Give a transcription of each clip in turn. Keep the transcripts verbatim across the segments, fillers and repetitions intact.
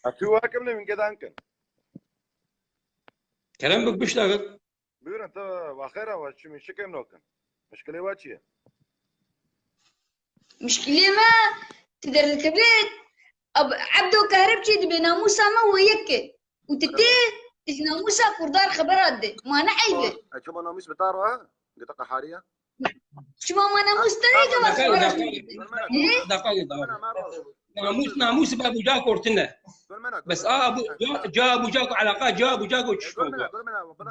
Hepî wa kim ne wîn gedan kin. Kerem bik biştagir. Buyurun, te waxêra we çi min şikem nokin. Mişkilê we çi ye? Mişkilê me, tu derdikevî, Ab-, Ebdo Kehrepçî dibe namûsa me û yek e. Û tu tê, tu ji namûsa kurdar xebera dide. Ma ne eyb e? E, çima namûs bi ta re? Gita qehariya? Çima ma namûs te ne gava xebera dide? Namûs, namûs be buca kortine. Bes a bu ca buca ku alaqa ca buca ku çişko.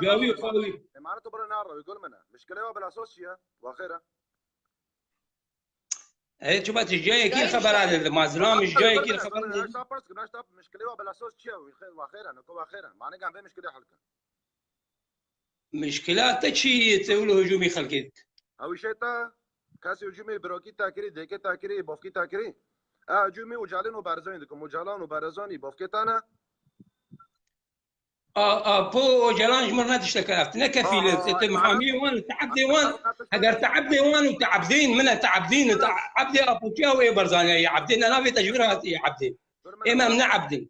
Cawî xawî. Emanet bira nara, gol mena. Mişkilê wa bila sos çi ye? Waxêra. Ey, çima tu ji cayekî xebera dide? Ma zilam ji cayekî xebera dide. Mişkilê wa bila sos çi ye? Waxêra, niko waxêra. Mane gan vê mişkilê hal kin. Mişkila te çi ye? Te wilo hicûmî xelkê dike. Ew îşê te, kesê hicûmê birokî te kirî, dêkê te kirî, bofkî te kirî. E, hicûmî Ocalan û Barzanî dikim. Ocalan û Barzanî bofkê te ne. A, a, po Ocalan ji mir ne tiştek e, ne kefîl e. Te mihamiyê wan, te ebdê wan, eger te ebdê wan û te ebdên min e, te ebdên, te ebdê Apoçiya û ê Barzanî ye, ebdê ne navê te ji vir hatiye ebdê. Ê me em ne ebdên.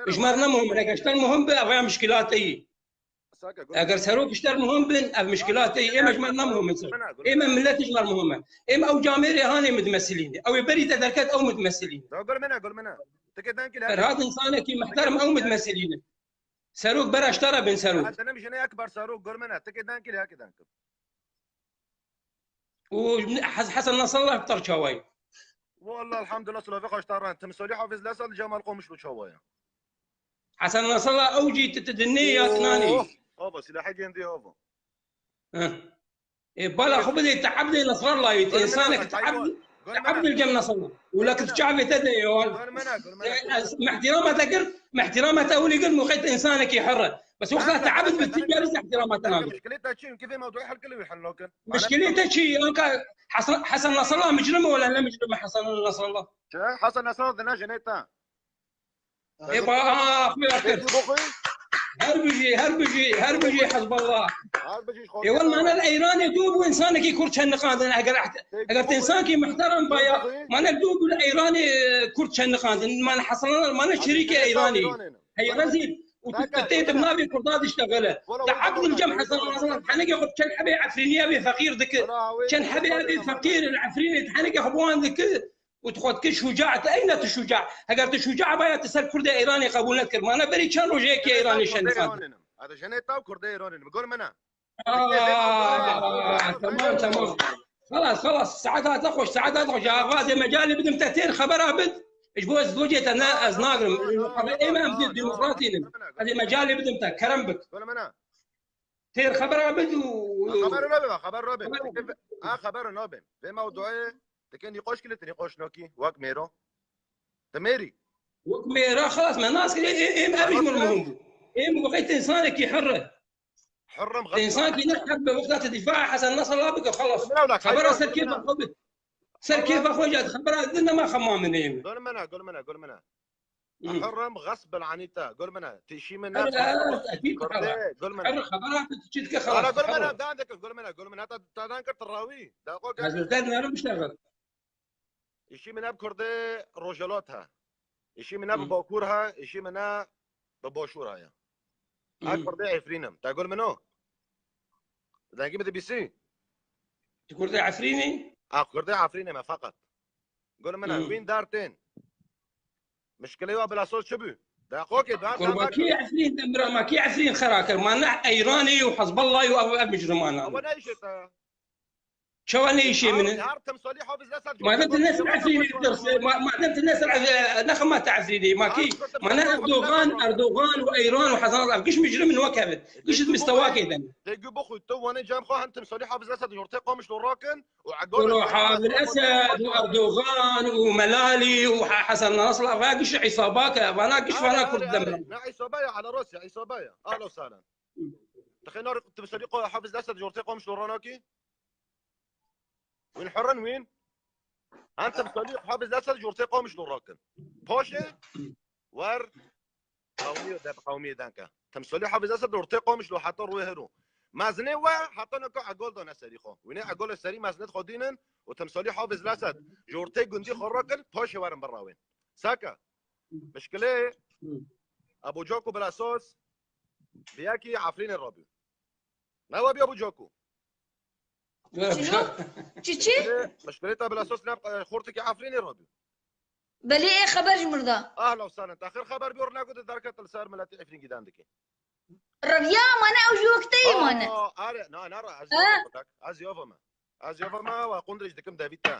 Ji mer ne muhim, eger ji te muhim be, ev ya mişkila te yî. Eger serok ji te muhim bin, ev mişkila te yî. Ê me ji mer ne muhim in. Ê me millet ji mer muhim e. Ê me ew camêrê hanê min dimesilîne. Ew ê berî te derket ew min dimesilîne. Da gul mena, gul mena. Tikê dankî le. Ferhat insanekî muhterem ew min dimesilîne. Serok bera ji te re bin serok. Hasan em jine ekber serok gul mena. Tikê dankî le heke dankim. û Hes-, Hesen Nasrallah bi te re çawa ye? Wallah elhamdulillah, silavê xwe ji te re. Timsalî Hafiz Lesed li Cemal Qamişlo çawa ye? Hesen Nasrallah ew jî tu, tu dinê ya tu nanê. Oh, hava, silahê gêndî hava. Heh. Ê, bala xwe bidê te ebdê Nasrallah yî, tu insanek te ebd-, te ebdil cem Nasrallah. Wila ki tu çavê te de ye, wal. Ê, ez mehtirama te kir, mehtirama te ewlî kir, muqet insanekî herre. Bes wexta te ebd bi tu carî te ihtirama te nagir. Mişkilê te çi? Kifê mewduê hel kir wî hel nakin. Mişkilê te çi? Anka Hasan, Hasan Nasrallah micrim e wala ne micrim e Hasan Nasrallah? Çi? Hasan Nasrallah dine jinê te. Ê ba, a, xuya kir. Her bijî, her bijî, her bijî Hezbollah. Ê wal mane li Eyranê dû bû insanekî Kurd çend niqandin. Eger eht-, eger tu insanekî muhterem baya, mane dû bû li Eyranê, e, Kurd çend niqandin. Mane Hasan, mane şirîkê Eyranê. Hey rezîl. Û tu tê tu navê Kurda diştexile. Te ebdil cem Hasan Nasrallah. Henekê xwe çend hebê Efrîniye bê feqîr dikir. Çend hebê hebê feqîr li Efrînê henekê xwe bi wan dikir. Û tu xwe dikir şuca, tu eyne tu şuca. Heger tu şuca baya, tu ser Kurdê Îranê qebûl nedikir. Mane berî çend rojeyekî Îranê şenixand. Hadi jenê taw Kurdê Îranê. Gor mena. Aa, tamam, tamam. Xelas, xelas. Saet hate xweş, saet hate xweş. Ya, va dê mecalê bidim te têr xebera bid. Ji bo ez zocê te ne, ez nagrim. Ê me em dê demokratî nin. Ez ê mecalê bidim te, kerem bik. Gor mena. Têr xebera bid û... Xeber nabe, xeber nabe. Ha, xeber nabe. Vê mewduê dike nîqaş kile, tu nîqaş nakî, wek mêro. Te mêrî. Wek mêra xelas me nas kir, ê, ê, ê, ev ji min muhim bû. Ê min wexê tu insanekî herre. Herrim xelas. Însankî ne herbe wexta tu dîfa Hesen Nasrallah bike, xelas. Xebera ser kêfa xwe bit. Ser kêfa xwe jî xebera din nema xema min ê min. Gol mena, gol mena, gol mena. Herrim xesb el anî te. Gol mena. Tişî min ne. Gol mena. Her xebera tu çi dike xelas. Gol mena, dan dike, gol mena, gol mena. Ta, ta dan kir rawî. Da xo gel. Ez ez der nerim işte. Îşî min ev Kurdê Rojhilat he. Îşî min ev Bakur he, îşî min e bi Başûr he ya. Ez Kurdê Efrîn im. Te gul min o? Dengî min dibîsî? Tu Kurdê Efrînî? Ez Kurdê Efrînê me feqet. Gul min e, wîn der tên. Mişkilê wa bila soz çi bû? De xo ke dar. Kurba kî Efrîn de mira ma kî Efrîn xera kir? Ma ne Eyranê û Hezbollah û ev, ev micrimana. Ama ne işe te? Çawa ne îşê min e? Her timsalî Hafiz Esed. Madem tu ne ser Efrînê ditirse, ma-, madem tu ne ser Ef-, ne xema te Efrînê, ma kî, ma ne Erdogan, Erdogan û Eyran û Hezan ev giş micrim in wek ev in. Giş mistewakê de ne. Dê gu bixwî, tu wanê cem xwe hem timsalî Hafiz Esed ortê Qamişlo rakin û Hafiz Esed û Erdogan û Melalî û He-, Hesen Nasrallah, va giş îsabak e, vana giş vana Kurd de. Ne îsaba ya, ala rosya, îsaba ya. Ahla sahlen. Dixê nar timsalî Hafiz Esed ortê Qamişlo ranakî? Wîn herin wîn. Hem timsalî Hafiz Esed ji ortê Qamişlo rakin. Paşê wer qewmî de qewmî denke. Timsalî Hafiz Esed ortê Qamişlo heta rûyê hero. Mezinê we heta neka egol dane serî xwe. Wînê egol serî mezinet xwe dînin û timsalî Hafiz Esed ji ortê gundî xwe rakin, paşê werin birawên. Seke. Mişkilê Abu Cako bila sos bi yekî Efrînê rabû. Ne wabî Abu Cako. Çilo? Çiçi? Mişkileta bila sos ne xortekî Efrînê rabû. Belê ê xeber ji mir da. Ahla û sahlen. Te xir xeber bîyor ne ku tu derket li ser miletî Efrîn gîdan dikî. Reviya mane ew ji wek te yê mane. Aa, are, na, na, ra, ez Ha? yava me. Ez yava me. Ez yava me, wa qundrêj dikim devî te.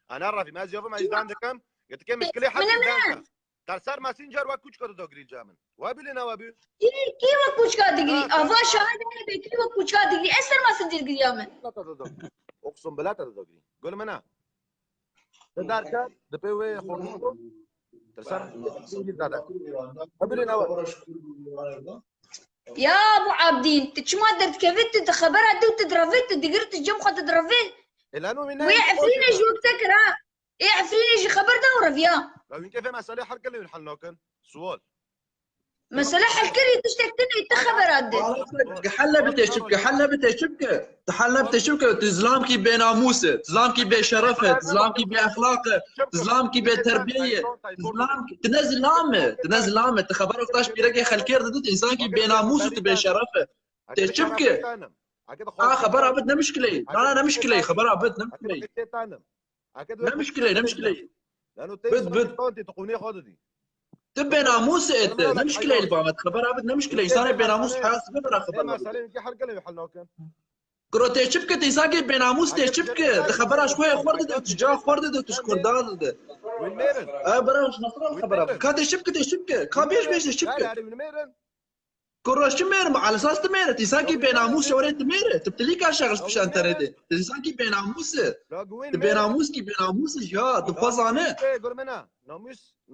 Ana revî me, ez yava me, ez dan dikim. Gitike mişkilê Min hepî ne? dan te. Te ser Messenger wek kuçka tu dagirî ca min. Wa bilê ne wa bi? Kî, kî wek kuçka digirî? Ha, Ava ha. şahid hebe kî wek kuçka digirî? Ez ser Messenger giriya min. Bilata tu dagirî. Oqsum bilata tu dagirî. Gul min ha. Te derke, di pê wê xortû. Te ser Messenger dade. Wa bilê ne wa. Ya Abu Abdîn, tu çima derdikevî, tu di xebera dû tu direvî, tu digir tu cem xwe tu direvî. Ê lano wî ne. Wê Efrînê ji wek te kira. Ê Efrînê jî xeber da û reviya. La wîn kefê meselê hel kirin wîn hel nakin. Sual. Mesele hel kirî tiştek tune tu xebera de. Helle bi te çipke, helle bi te çipke. Tu helle bi te çipke, tu zilamkî bênamûs e, tu zilamkî bêşeref e, tu zilamkî bêexlaq e, tu zilamkî bêterbiyê ye. Tu zilamkî, tu ne zilam e, tu ne zilam e. Tu xebera xwe taş pîrekê xelkê re didî, tu însankî bênamûs û tu bêşeref e. Tê çi bike? A, xebera bit ne mişkileyî. Na, na, ne mişkileyî, xebera bit ne mişkileyî. Ne mişkileyî, ne mişkileyî. Bit, bit. Tu bênamûs e tu. Ne mişkileyî li bamet. Xebera bit ne mişkileyî. Însanê bênamûs heyat sibe bira xebera bit. Kuro tê çi bike, tê însakê bênamûs tê çi bike? Di xebera ji xwe yê xwar dide, tu ca xwar dide, tu ji kurda dide. E, bira ji nasra xebera bit. Ka tê çi bike, tê çi bike? Ka bêj bêj tê çi bike? Kuro çi mêr mi? Alesas tu mêr, tu însakî bênamûs e, were tu mêr e. Tu bi tilîka şex ji pişan tenê de. Tu însakî bênamûs e. Tu bênamûs kî bênamûs e ya, tu xwe zane.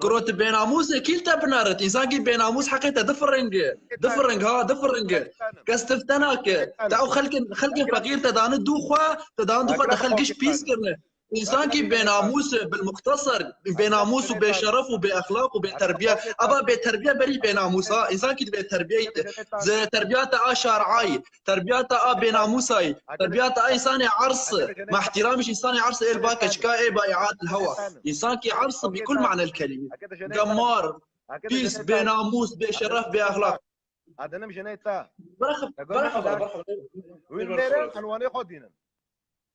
Kuro tu bênamûs e, kîl te binare. Tu însakî bênamûs heqê te difiringe. Difiring ha, difiringe. Kes tif te nake. Te ew xelkên, xelkên feqîr te dane dû xwe, te dane dû xwe, te xelk giş pîs kirine. Însankî bênamûs e, bilmuxteser, bênamûs û bêşeref û bêexlaq û bêterbiye. Eva bêterbiye berî bênamûs ha. Însankî di bêterbiyeyî de. Ji terbiyata a şar'ayî, terbiyata a bênamûsayî, terbiyata a însanê ers, ma ihtiramî ji însanê ers ê li ba keçika ê ba îat li hewa. Însankî ers bi kul manel kelîme. Gemar, pîs, bênamûs, bêşeref, bêexlaq. Adenim jinê te. Beraxe, beraxe, beraxe. Wî nêrin, enwanê xwe dînin.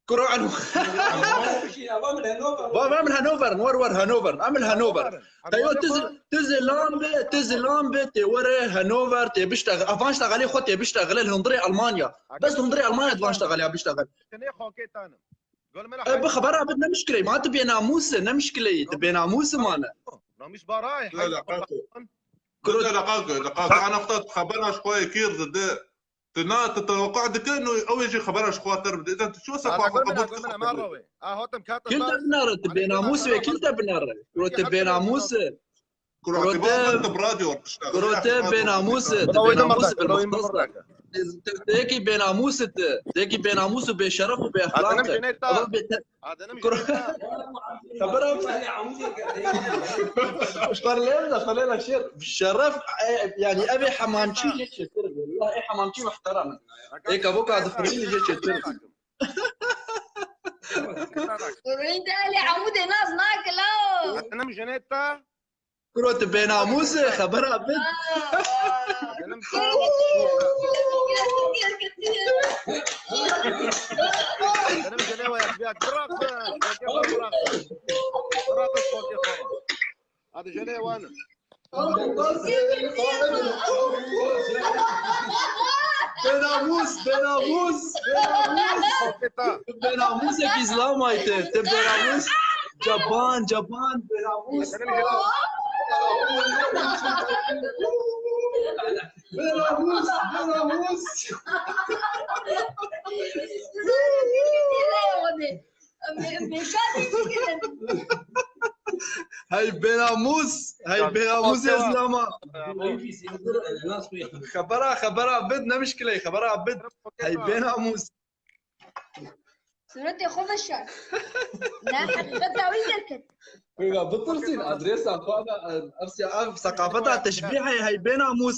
Kuro eno. Va, va min Hannover, wer wer Hannover. Em li Hannover. Te yo tu zi-, tu zilam be, tu zilam be, tê were Hannover, tê bişte, avan işte xalê xwe tê bişte xile li hundirê Almanya. Bes hundirê Almanya divan işte xalê bişte xile. Jinê xakê tanim. E, bi xebera bit ne mişkileyî. Ma tu bênamûs e, ne mişkileyî. Tu bênamûs e mane. Namîs baray. Kuro. Laqak, laqak. Ana xta xebera ji xwe kîr dide. Tu na, tu teweqqa dike, no, ew ê jî xebera ji xwe ter bide. Îzen tu çi wesa xwe qebûl dike? Kîl te binare, tu bênamûs wê, kîl te binare. Kuro tu bênamûs e. Kuro te bênamûs e, tu bênamûs e, bilmuxtasar. Tu yekî bênamûs e tu. Tu yekî bênamûs û bêşeref û bêexlaq e. Xebera xwe lê de, xwe lê de şer. Şeref, e, yani ev ê hemamçî jê çêtir. Wallah ê hemamçî muhterem. Ê kevoka dixwînî jê çêtir. Rêndê Elî Emûdê nas nake law. Enim jinê te. Kuro tu bênamûs e, xebera bit. Enim jinê we yek, biraxin, biraxin. Biraxin, biraxin. Hadi jinê wan. Bênamûs, bênamûs, bênamûs. Tu bênamûsekî zilamayî tu, tu bênamûs. Ceban, ceban, bênamûs. Bênamûs, bênamûs. Hey bênamûs, hey bênamûs ya zilama. Xebera, xebera bit, ne mişkileyî, xebera bit. Hey bênamûs. Sûretê xwe veşar. Ne, heqîqeta wî derket. Bitirsîn, adresa xwe de, ev, ev seqafeta teşbîhê hey bênamûs.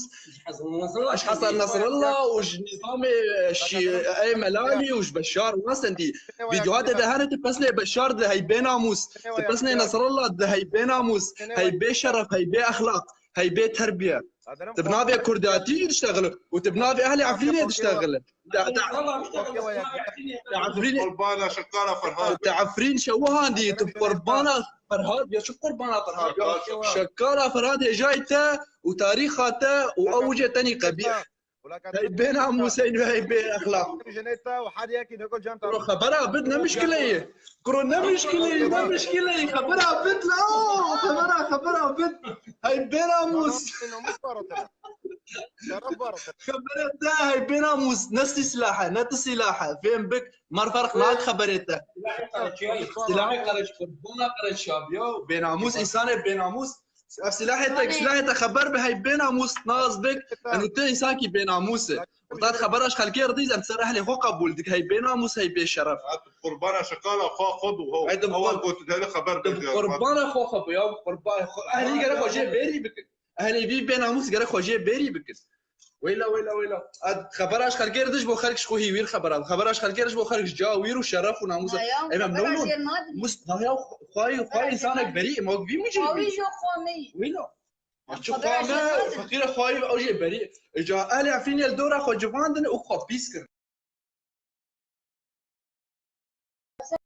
Ji Hesen Nesrullah û ji nîzamê, e, şî-, ê Melalî û ji Beşar û Esendî. Vîdyoa te de hene tu pesnê Beşar de hey bênamûs. Tu pesnê Nesrullah de hey bênamûs. Hey bêşeref, hey bêexlaq. Hey bê terbiye. Tu bi navê kurdiyatî jî diştexile û tu bi navê ehlê Efrînê diştexile. Te, te, te Efrînê, Qurbana şikara Ferhat. Te Efrîn şewihandî, tu qurbana Ferhat, ya çi qurbana Ferhat? Ya şikara Ferhat hêjayî te û tarîxa te û ew jê tenî qebîh. Hey bênamûs, hey bê exlaq. Kuro xebera bit ne mişkile ye. Kuro ne mişkile ye, ne mişkile ye. Xebera bit la. Xebera, xebera bit. Hey bênamûs. Xebera te hey bênamûs. Ne sî silahe, ne tu silahe. Fêm bik. Mar ferq nak xeberê te. Silahê qereç, qurbana qereç şabiya. Bênamûs, însanê bênamûs. Ev silahê te, silahê te xeber bi hey bênamûs nas bik. Eno te însankî bênamûs e. Û tat xebera ji xelkê re dîz em ser ehlê xwe qebûl dik. Hey bênamûs, hey bêşeref. Qurbana şikala xwe xwe bû. Hey, tu bi qur-, gotin hele xeber bik. Qurbana xwe xwe bû ya, qurbana xwe. Ehlî gerek xwe jê bêrî bikin. Ehlê vî bênamûs gerek xwe jê bêrî bikin. Weyla, weyla, weyla. Xebera ji xelkê re dij bo xelk ji xwe hî wîr xebera. Xebera ji xelkê re ji bo xelk ji ca wîr û şeref û namûs. Em em ne wilo. Mus naya xwayî xwayî insanek berî ma vî mucî. Wî jo xwe me. Weyla. Çi xwe me feqîre xwayî ew jê berî. Ca ehlê Efrînê li dora xwe civandin û xwe pîs kirin.